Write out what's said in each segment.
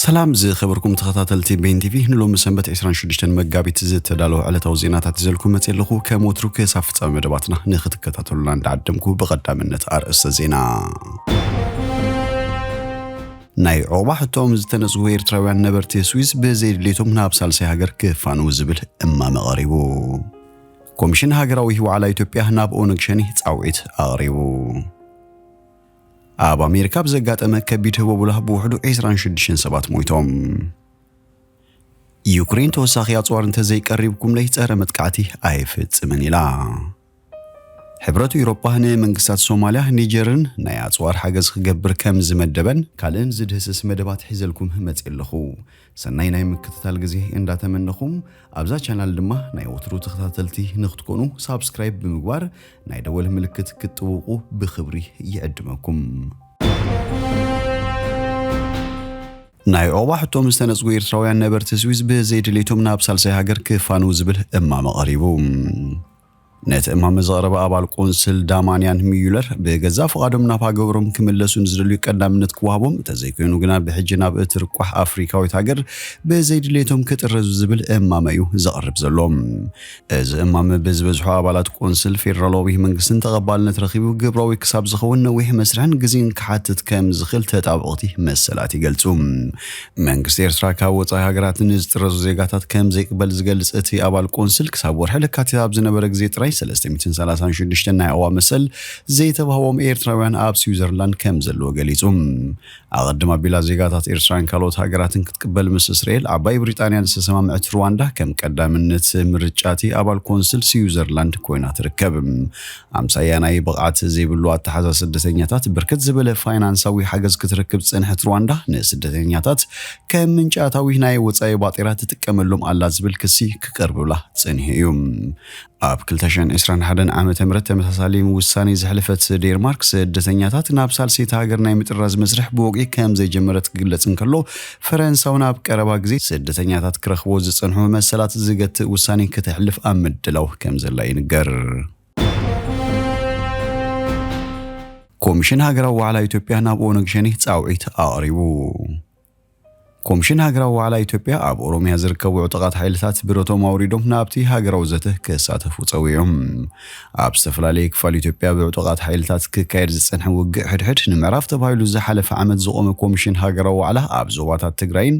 ሰላም ዝኸበርኩም ተኸታተልቲ ቤን ቲቪ፣ ንሎሚ ሰንበት ዕስራን ሽዱሽተን መጋቢት ዝተዳለወ ዕለታዊ ዜናታት ይዘልኩም መፅእ ኣለኹ። ከም ወትሩ ክሳብ ፍጻሜ መደባትና ንክትከታተሉና እንዳዓደምኩ፣ ብቐዳምነት ኣርእስተ ዜና። ናይ ዑቕባ ሕቶኦም ዝተነጽጉ ኤርትራውያን ነበርቲ ስዊዝ ብዘይድሌቶም ናብ ሳልሳይ ሃገር ክፋንዉ ዝብል እማመ ቀሪቡ። ኮሚሽን ሃገራዊ ዋዕላ ኢትዮጵያ ናብ ኦነግ ሸኔ ጻውዒት ኣቕሪቡ። ኣብ ኣሜሪካ ብዘጋጠመ ከቢድ ህቦብላ ብውሕዱ ዕስራን ሽዱሽተን ሰባት ሞይቶም። ዩክሬን ተወሳኺ ኣጽዋር እንተዘይቀሪብኩምለይ ጸረ መጥቃዕቲ ኣይፍጽምን ኢላ። ሕብረት ኤውሮጳ ንመንግስታት ሶማልያ፣ ኒጀርን ናይ ኣጽዋር ሓገዝ ክገብር ከም ዝመደበን ካልእን ዝድህስስ መደባት ሒዘልኩም መጽእ ኣለኹ። ሰናይ ናይ ምክትታል ግዜ እንዳተመነኹም፣ ኣብዛ ቻናል ድማ ናይ ወትሩ ተኸታተልቲ ንክትኮኑ ሳብስክራይብ ብምግባር ናይ ደወል ምልክት ክትጥውቁ ብኽብሪ ይዕድመኩም። ናይ ዑቕባ ሕቶም ዝተነጽጉ ኤርትራውያን ነበርቲ ስዊዝ ብዘይድሌቶም ናብ ሳልሳይ ሃገር ክፋንዉ ዝብል እማመ ቀሪቡ። ነቲ እማመ ዘቕረበ ኣባል ቆንስል ዳማንያን ሚዩለር፣ ብገዛእ ፍቓዶም ናብ ሃገሮም ክምለሱ ንዝደልዩ ቀዳምነት ክወሃቦም፣ እንተዘይኮይኑ ግና ብሕጂ ናብ እትርቋሕ ኣፍሪካዊት ሃገር ብዘይድሌቶም ክጥረዙ ዝብል እማመ እዩ ዘቕርብ ዘሎ። እዚ እማመ ብዝበዝሑ ኣባላት ቆንስል ፌደራላዊ መንግስትን ተቐባልነት ረኺቡ፣ ግብራዊ ክሳብ ዝኸውን ነዊሕ መስርሕን ግዜን ክሓትት ከም ዝኽእል ተጣበቕቲ መሰላት ይገልጹ። መንግስቲ ኤርትራ ካብ ወጻኢ ሃገራት ንዝጥረዙ ዜጋታት ከም ዘይቅበል ዝገልጽ እቲ ኣባል ቆንስል፣ ክሳብ ወርሒ ለካቲት ኣብ ዝነበረ ግዜ ጥራይ ሰለስተ ሚእትን ሰላሳን ሽዱሽተን ናይ ዑቕባ መሰል ዘይተዋህቦም ኤርትራውያን ኣብ ስዊዘርላንድ ከም ዘለዎ ገሊጹ። ኣቐድም ኣቢላ ዜጋታት ኤርትራን ካልኦት ሃገራትን ክትቅበል ምስ እስራኤል፣ ዓባይ ብሪጣንያን ዝተሰማምዐት ሩዋንዳ፣ ከም ቀዳምነት ምርጫቲ ኣባል ኮንስል ስዊዘርላንድ ኮይና ትርከብ። ኣምሳያ ናይ ብቕዓት ዘይብሉ ኣተሓዛ ስደተኛታት፣ ብርክት ዝበለ ፋይናንሳዊ ሓገዝ ክትረክብ ዝጸንሐት ሩዋንዳ፣ ንስደተኛታት ከም ምንጪ ኣታዊ ናይ ወጻኢ ባጤራ ትጥቀመሎም ኣላ ዝብል ክሲ ክቀርብላ ጸኒሑ እዩ። ኣብ ክልተ ሽሕን ዕስራን ሓደን ዓመተ ምህረት ተመሳሳሊ ውሳኔ ዘሕለፈት ዴንማርክ፣ ስደተኛታት ናብ ሳልሰይቲ ሃገር ናይ ምጥራዝ መስርሕ ብወግዒ ከም ዘይጀመረት ክግለጽ እንከሎ፣ ፈረንሳ እውን ኣብ ቀረባ ግዜ ስደተኛታት ክረኽቦ ዝጸንሑ መሰላት ዝገትእ ውሳኔ ከተሕልፍ ኣብ ምድላው ከም ዘላ ይንገር። ኮሚሽን ሃገራዊ ዋዕላ ኢትዮጵያ ናብ ኦነግ ሸኔ ጻውዒት ኣቕሪቡ። ኮሚሽን ሃገራዊ ዋዕላ ኢትዮጵያ፣ ኣብ ኦሮሚያ ዝርከቡ ዕጡቓት ሓይልታት ብረቶም ኣውሪዶም ናብቲ ሃገራዊ ዘተ ክሳተፉ ጸዊዑ። ኣብ ዝተፈላለየ ክፋል ኢትዮጵያ ብዕጡቓት ሓይልታት ክካየድ ዝጸንሐ ውግእ ሕድሕድ ንምዕራፍ ተባሂሉ ዝሓለፈ ዓመት ዝቖመ ኮሚሽን ሃገራዊ ዋዕላ፣ ኣብ ዞባታት ትግራይን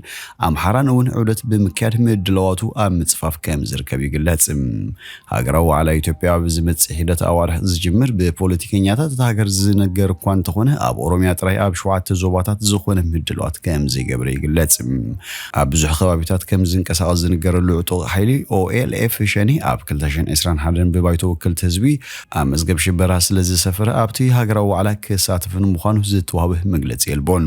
ኣምሓራን እውን ዑደት ብምክያድ ምድላዋቱ ኣብ ምጽፋፍ ከም ዝርከብ ይግለጽ። ሃገራዊ ዋዕላ ኢትዮጵያ ኣብ ዝመጽእ ሒደት ኣዋርሕ ዝጅምር፣ ብፖለቲከኛታት እታ ሃገር ዝነገር እኳ እንተኾነ፣ ኣብ ኦሮሚያ ጥራይ ኣብ ሸውዓተ ዞባታት ዝኾነ ምድላዋት ከም ዘይገብረ ይግለጽ። ኣብ ብዙሕ ከባቢታት ከም ዝንቀሳቐስ ዝንገረሉ ዕጡቕ ሓይሊ ኦኤልኤፍ ሸኔ፣ ኣብ ክልተ ሽሕን ዕስራን ሓደን ብባይቶ ወከልቲ ህዝቢ ኣብ መዝገብ ሽበራ ስለ ዝሰፈረ፣ ኣብቲ ሃገራዊ ዋዕላ ክሳተፍን ምዃኑ ዝተዋህበ መግለጺ የልቦን።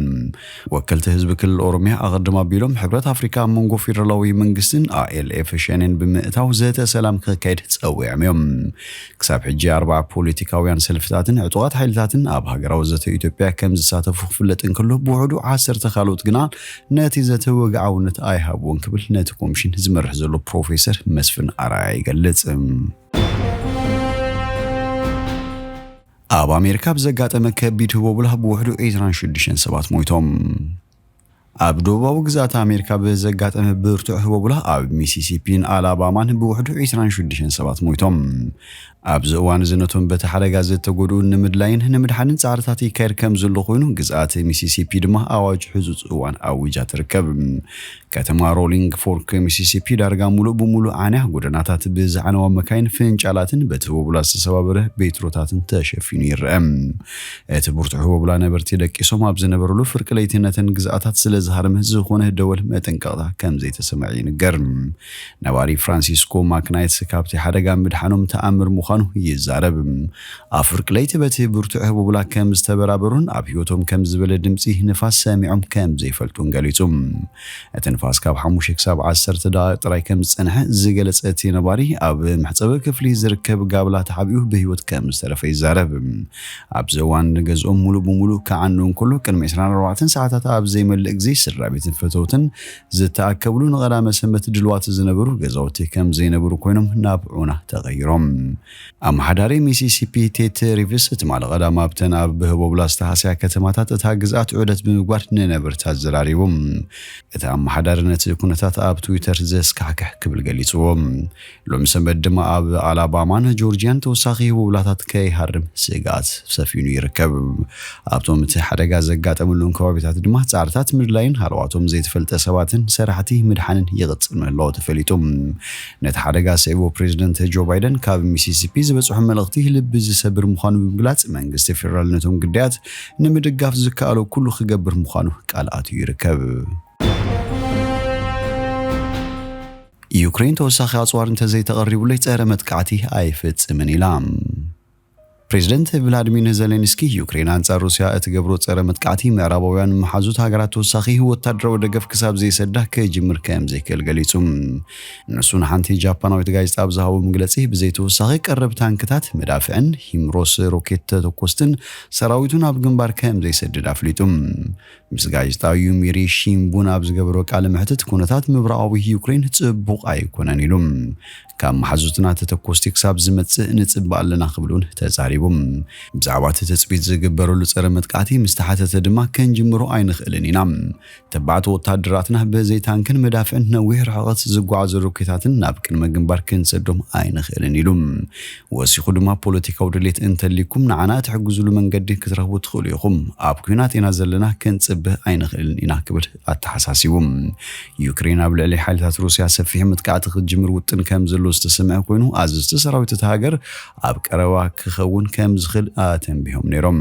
ወከልቲ ህዝቢ ክልል ኦሮሚያ ኣቐድም ኣቢሎም፣ ሕብረት ኣፍሪካ ኣብ መንጎ ፌደራላዊ መንግስትን ኦኤልኤፍ ሸኔን ብምእታው ዘተ ሰላም ክካየድ ጸዊዖም እዮም። ክሳብ ሕጂ ኣርባዓ ፖለቲካውያን ሰልፍታትን ዕጡቓት ሓይልታትን ኣብ ሃገራዊ ዘተ ኢትዮጵያ ከም ዝሳተፉ ክፍለጥ እንከሎ፣ ብውሕዱ ዓሰርተ ካልኦት ግና ነቲ ዘተ ወግዓውነት ኣይሃብዎን ክብል ነቲ ኮሚሽን ዝመርሕ ዘሎ ፕሮፌሰር መስፍን ኣርኣያ ይገልጽ። ኣብ ኣሜሪካ ብዘጋጠመ ከቢድ ህቦብላ ብውሕዱ ዕስራን ሽዱሽተን ሰባት ሞይቶም። ኣብ ደቡባዊ ግዝኣት ኣሜሪካ ብዘጋጠመ ብርቱዕ ህቦብላ፣ ኣብ ሚሲሲፒን ኣላባማን ብውሕዱ ዕስራን ሽዱሽተን ሰባት ሞይቶም። ኣብዚ እዋን እዚ ነቶም በቲ ሓደጋ ዝተጎድኡ ንምድላይን ንምድሓንን ጻዕርታት ይካየድ ከም ዘሎ ኮይኑ፣ ግዝኣት ሚሲሲፒ ድማ ኣዋጅ ሕጹጽ እዋን ኣዊጃ ትርከብ። ከተማ ሮሊንግ ፎርክ ሚሲሲፒ ዳርጋ ሙሉእ ብሙሉእ ዓንያ፣ ጎደናታት ብዝዓነዋ መካይን፣ ፍንጫላትን በቲ ህቦብላ ዝተሰባበረ ቤትሮታትን ተሸፊኑ ይረአ። እቲ ብርቱዕ ህቦብላ ነበርቲ ደቂሶም ኣብ ዝነበሩሉ ፍርቂ ለይቲ ነተን ግዝኣታት ስለ ዝሃረመ፣ ዝኾነ ደወል መጠንቀቕታ ከም ዘይተሰምዐ ይንገር። ነባሪ ፍራንሲስኮ ማክናይት ካብቲ ሓደጋ ምድሓኖም ተኣምር ምዃኑ ይዛረብ። ኣብ ፍርቂ ለይቲ በቲ ብርቱዕ ህቦብላ ከም ዝተበራበሩን ኣብ ህይወቶም ከም ዝበለ ድምጺ ንፋስ ሰሚዖም ከም ዘይፈልጡን ገሊጹ። እቲ ንፋስ ካብ ሓሙሽተ ክሳብ ዓሰርተ ደቓይቕ ጥራይ ከም ዝጸንሐ ዝገለጸ እቲ ነባሪ፣ ኣብ መሕጸቢ ክፍሊ ዝርከብ ጋብላ ተሓቢኡ ብህይወት ከም ዝተረፈ ይዛረብ። ኣብዚ እዋን ንገዝኦም ሙሉእ ብሙሉእ ክዓኑ እንከሎ፣ ቅድሚ ዕስራን ኣርባዕተን ሰዓታት ኣብ ዘይመልእ ግዜ ስድራ ቤትን ፈተውትን ዝተኣከብሉ ንቐዳመ ሰንበት ድልዋት ዝነበሩ ገዛውቲ ከም ዘይነበሩ ኮይኖም ናብ ዑና ተቐይሮም። ኣመሓዳሪ ሚሲሲፒ ቴት ሪቭስ ትማሊ ቀዳም ኣብተን ኣብ ህቦብላ ዝተሃስያ ከተማታት እታ ግዝኣት ዑደት ብምግባር ንነበርቲ ኣዘራሪቡ። እቲ ኣመሓዳሪ ነቲ ኩነታት ኣብ ትዊተር ዘስካሕክሕ ክብል ገሊጽዎ። ሎሚ ሰንበት ድማ ኣብ ኣላባማን ጆርጅያን ተወሳኺ ህቦብላታት ከይሃርም ስግኣት ሰፊኑ ይርከብ። ኣብቶም እቲ ሓደጋ ዘጋጠመሎም ከባቢታት ድማ ጻዕርታት ምድላይን ሃለዋቶም ዘይተፈልጠ ሰባትን ሰራሕቲ ምድሓንን ይቕጽል ምህላዉ ተፈሊጡ። ነቲ ሓደጋ ስዒቡ ፕሬዚደንት ጆ ባይደን ካብ ሚሲሲፒ ዝበጽሖ መልእኽቲ ልቢ ዝሰብር ምዃኑ ብምግላጽ መንግስቲ ፌደራል ነቶም ግዳያት ንምድጋፍ ዝከኣሎ ኩሉ ክገብር ምዃኑ ቃል ኣትዩ ይርከብ። ዩክሬን ተወሳኺ ኣጽዋር እንተዘይተቐሪቡለይ ጸረ መጥቃዕቲ ኣይፍጽምን ኢላ። ፕሬዚደንት ቭላድሚር ዜሌንስኪ ዩክሬን ኣንጻር ሩስያ እትገብሮ ጸረ መጥቃዕቲ ምዕራባውያን መሓዙት ሃገራት ተወሳኺ ወታደራዊ ደገፍ ክሳብ ዘይሰዳ ክጅምር ከም ዘይክእል ገሊጹ። ንሱ ንሓንቲ ጃፓናዊት ጋዜጣ ኣብ ዝሃቦ መግለጺ ብዘይተወሳኺ ቀረብ ታንክታት፣ መዳፍዕን ሂምሮስ ሮኬት ተተኮስትን ሰራዊቱ ናብ ግንባር ከም ዘይሰድድ ኣፍሊጡ። ምስ ጋዜጣ ዩሚሪ ሺምቡን ኣብ ዝገበሮ ቃለ መሕትት ኩነታት ምብራቓዊ ዩክሬን ጽቡቕ ኣይኮነን ኢሉ። ካብ መሓዙትና ተተኮስቲ ክሳብ ዝመጽእ ንጽበ ኣለና ክብል እውን ተዛሪቡ። ብዛዕባ እቲ ትጽቢት ዝግበረሉ ጸረ መጥቃዕቲ ምስ ተሓተተ ድማ ክንጅምሮ ኣይንኽእልን ኢና። ተባዕቲ ወታደራትና ብዘይ ታንክን መዳፍዕን ነዊሕ ርሕቐት ዝጓዓዙ ሮኬታትን ናብ ቅድመ ግንባር ክንሰዶም ኣይንኽእልን ኢሉ። ወሲኹ ድማ ፖለቲካዊ ድሌት እንተልይኩም ንዓና እትሕግዙሉ መንገዲ ክትረኽቡ ትኽእሉ ኢኹም። ኣብ ኲናት ኢና ዘለና፣ ክንጽበ ኣይንኽእልን ኢና ክብል ኣተሓሳሲቡ። ዩክሬን ኣብ ልዕሊ ሓይልታት ሩስያ ሰፊሕ መጥቃዕቲ ክትጅምር ውጥን ከም ዘሎ ዝተሰምዐ ኮይኑ ኣዘዝቲ ሰራዊት እታ ሃገር ኣብ ቀረባ ክኸውን ከም ዝኽእል ኣተንቢሆም ነይሮም።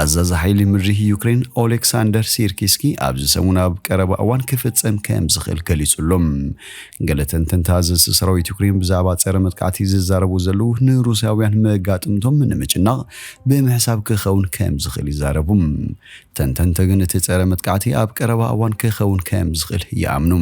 ኣዛዚ ሓይሊ ምድሪ ዩክሬን ኦሌክሳንደር ሲርኪስኪ ኣብዚ ሰሙን ኣብ ቀረባ እዋን ክፍጸም ከም ዝኽእል ገሊጹ ኣሎ። ገለ ተንተንቲ ኣዘዝቲ ሰራዊት ዩክሬን ብዛዕባ ጸረ መጥቃዕቲ ዝዛረቡ ዘለዉ ንሩስያውያን መጋጥምቶም ንምጭናቕ ብምሕሳብ ክኸውን ከም ዝኽእል ይዛረቡ። ተንተንቲ ግን እቲ ጸረ መጥቃዕቲ ኣብ ቀረባ እዋን ክኸውን ከም ዝኽእል ይኣምኑ።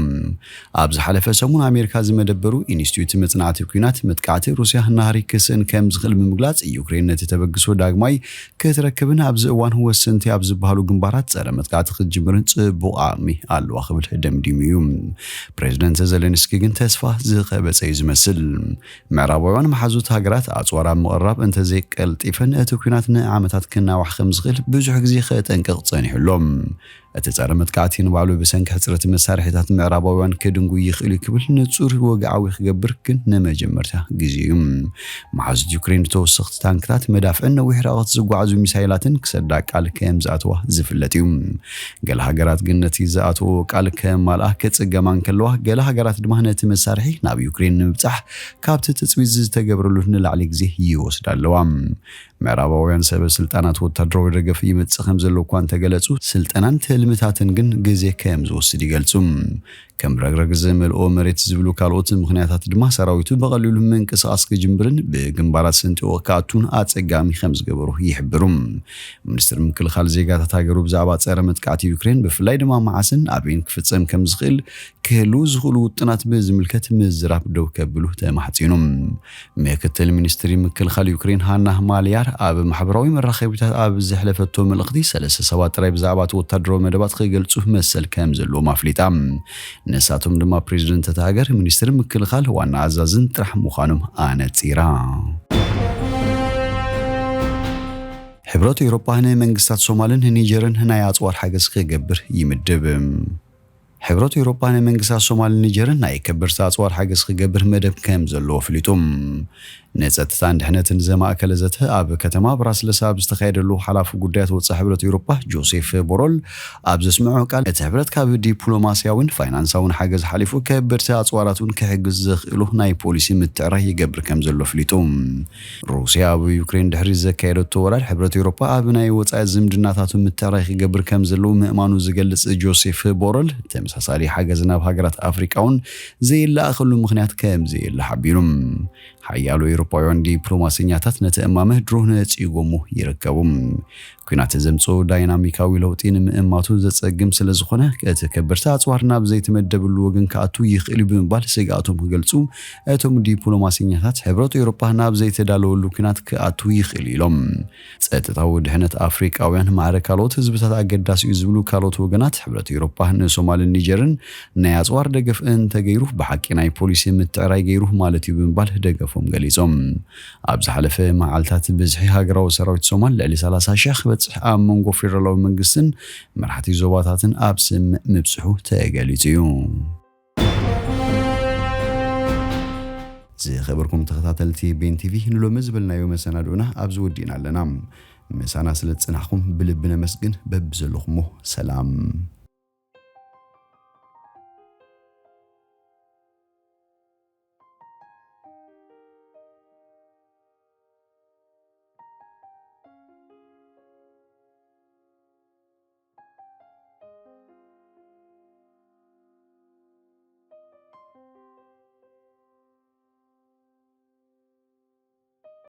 ኣብ ዝሓለፈ ሰሙን ኣሜሪካ ዝመደበሩ ኢንስቲትዩት መጽናዕቲ ኲናት መጥቃዕቲ ሩስያ ናህሪ ክስእን ከም ዝኽእል ብምግላጽ ዩክሬን ነቲ ተበግሶ ዳግማይ ክትረክብን ኣብዚ እዋን ወሰንቲ ኣብ ዝበሃሉ ግንባራት ጸረ መጥቃዕቲ ክትጅምርን ጽቡቕ ዓቕሚ ኣለዋ ክብል ደምዲሙ እዩ። ፕሬዚደንት ዜሌንስኪ ግን ተስፋ ዝቐበጸ እዩ ዝመስል። ምዕራባውያን መሓዙት ሃገራት ኣጽዋር ኣብ ምቕራብ እንተዘይቀልጢፈን እቲ ኲናት ንዓመታት ክናዋሕ ከም ዝኽእል ብዙሕ ግዜ ከጠንቅቕ ጸኒሑ ኣሎ። እቲ ጸረ መጥቃዕቲ ንባዕሉ ብሰንኪ ሕጽረት መሳርሒታት ምዕራባውያን ክድንጉይ ይኽእል እዩ ክብል ንጹር ወግዓዊ ክገብር ግን ንመጀመርታ ግዜ እዩ። መሓዙት ዩክሬን ተወሰኽቲ ታንክታት፣ መዳፍዕን ነዊሕ ርሕቀት ዝጓዓዙ ሚሳይላትን ክሰዳ ቃል ከም ዝኣተዋ ዝፍለጥ እዩ። ገለ ሃገራት ግን ነቲ ዝኣተዎ ቃል ከማልኣ ክጽገማ እንከለዋ፣ ገለ ሃገራት ድማ ነቲ መሳርሒ ናብ ዩክሬን ንምብጻሕ ካብቲ ትጽቢት ዝተገብረሉ ንላዕሊ ግዜ ይወስዳ ኣለዋ። ምዕራባውያን ሰበ ስልጣናት ወታደራዊ ደገፍ ይመጽእ ከም ዘሎ እኳ እንተገለጹ፣ ስልጠናን ትልምታትን ግን ግዜ ከም ዝወስድ ይገልጹ። ከም ረግረግ ዝመልኦ መሬት ዝብሉ ካልኦት ምኽንያታት ድማ ሰራዊቱ ብቐሊሉ ምንቅስቓስ ክጅምርን ብግንባራት ሰንጢቑ ክኣቱን ኣጸጋሚ ከም ዝገበሩ ይሕብሩ። ሚኒስትር ምክልኻል ዜጋታት ሃገሩ ብዛዕባ ጸረ መጥቃዕቲ ዩክሬን ብፍላይ ድማ መዓስን ኣበይን ክፍጸም ከም ዝኽእል ክህልዉ ዝኽእሉ ውጥናት ብዝምልከት ምዝራብ ደው ከብሉ ተማሕጺኑ። ምክትል ሚኒስትሪ ምክልኻል ዩክሬን ሃና ማልያር ኣብ ማሕበራዊ መራኸቢታት ኣብ ዘሕለፈቶ መልእኽቲ ሰለስተ ሰባት ጥራይ ብዛዕባ እቲ ወታደራዊ መደባት ክገልጹ መሰል ከም ዘለዎም ኣፍሊጣ። ንሳቶም ድማ ፕሬዚደንት እታ ሃገር፣ ሚኒስትሪ ምክልኻል፣ ዋና ኣዛዝን ጥራሕ ምዃኖም ኣነጺራ። ሕብረት ኤውሮጳ ንመንግስታት ሶማልን ኒጀርን ናይ ኣጽዋር ሓገዝ ክገብር ይምድብ። ሕብረት ኤውሮጳ ንመንግስታት ሶማልን ኒጀርን ናይ ከበድቲ ኣጽዋር ሓገዝ ክገብር መደብ ከም ዘለዎ ኣፍሊጡ። ንጸጥታን ድሕነትን ዘማእከለ ዘተ ኣብ ከተማ ብራስለስ ኣብ ዝተኻየደሉ፣ ሓላፊ ጉዳያት ወጻኢ ሕብረት ኤውሮጳ ጆሴፍ ቦሮል ኣብ ዘስምዖ ቃል፣ እቲ ሕብረት ካብ ዲፕሎማስያውን ፋይናንሳውን ሓገዝ ሓሊፉ ከበድቲ ኣጽዋራት እውን ክሕግዝ ዘኽእሉ ናይ ፖሊሲ ምትዕራይ ይገብር ከም ዘሎ ኣፍሊጡ። ሩስያ ኣብ ዩክሬን ድሕሪ ዘካየደቶ ወራር፣ ሕብረት ኤውሮጳ ኣብ ናይ ወጻኢ ዝምድናታቱ ምትዕራይ ክገብር ከም ዘለዎ ምእማኑ ዝገልጽ ጆሴፍ ቦረል፣ ተመሳሳሊ ሓገዝ ናብ ሃገራት ኣፍሪቃ እውን ዘይለኣኸሉ ምኽንያት ከም ዘየለ ሓቢሩ። ሓያሎ ኤውሮጳውያን ዲፕሎማሰኛታት ነቲ እማመ ድሮ ነጺጎሞ ይርከቡ። ኲናት ዘምጽኦ ዳይናሚካዊ ለውጢ ንምእማቱ ዘጸግም ስለ ዝኾነ፣ እቲ ከበድቲ ኣጽዋር ናብ ዘይተመደብሉ ወገን ክኣቱ ይኽእል እዩ ብምባል ስግኣቶም ክገልጹ፣ እቶም ዲፕሎማሰኛታት፣ ሕብረት ኤውሮጳ ናብ ዘይተዳለወሉ ኲናት ክኣቱ ይኽእል ኢሎም። ጸጥታዊ ድሕነት ኣፍሪቃውያን ማዕረ ካልኦት ህዝብታት ኣገዳሲ እዩ ዝብሉ ካልኦት ወገናት፣ ሕብረት ኤውሮጳ ንሶማልን ኒጀርን ናይ ኣጽዋር ደገፍ እንተገይሩ፣ ብሓቂ ናይ ፖሊሲ ምትዕራይ ገይሩ ማለት እዩ ብምባል ደገፉ ም ገሊጾም። ኣብ ዝሓለፈ መዓልታት ብዝሒ ሃገራዊ ሰራዊት ሶማል ልዕሊ ሰላሳ ሺሕ ክበጽሕ ኣብ መንጎ ፌደራላዊ መንግስትን መራሕቲ ዞባታትን ኣብ ስምምዕ ምብጽሑ ተገሊጹ እዩ። ዝኸበርኩም ተኸታተልቲ ቤን ቲቪ፣ ንሎሚ ዝበልናዮ መሰናድኡና ኣብዚ ወዲእና ኣለና። ምሳና ስለ ዝጸናሕኩም ብልቢ ነመስግን። በብዘለኹሞ ሰላም።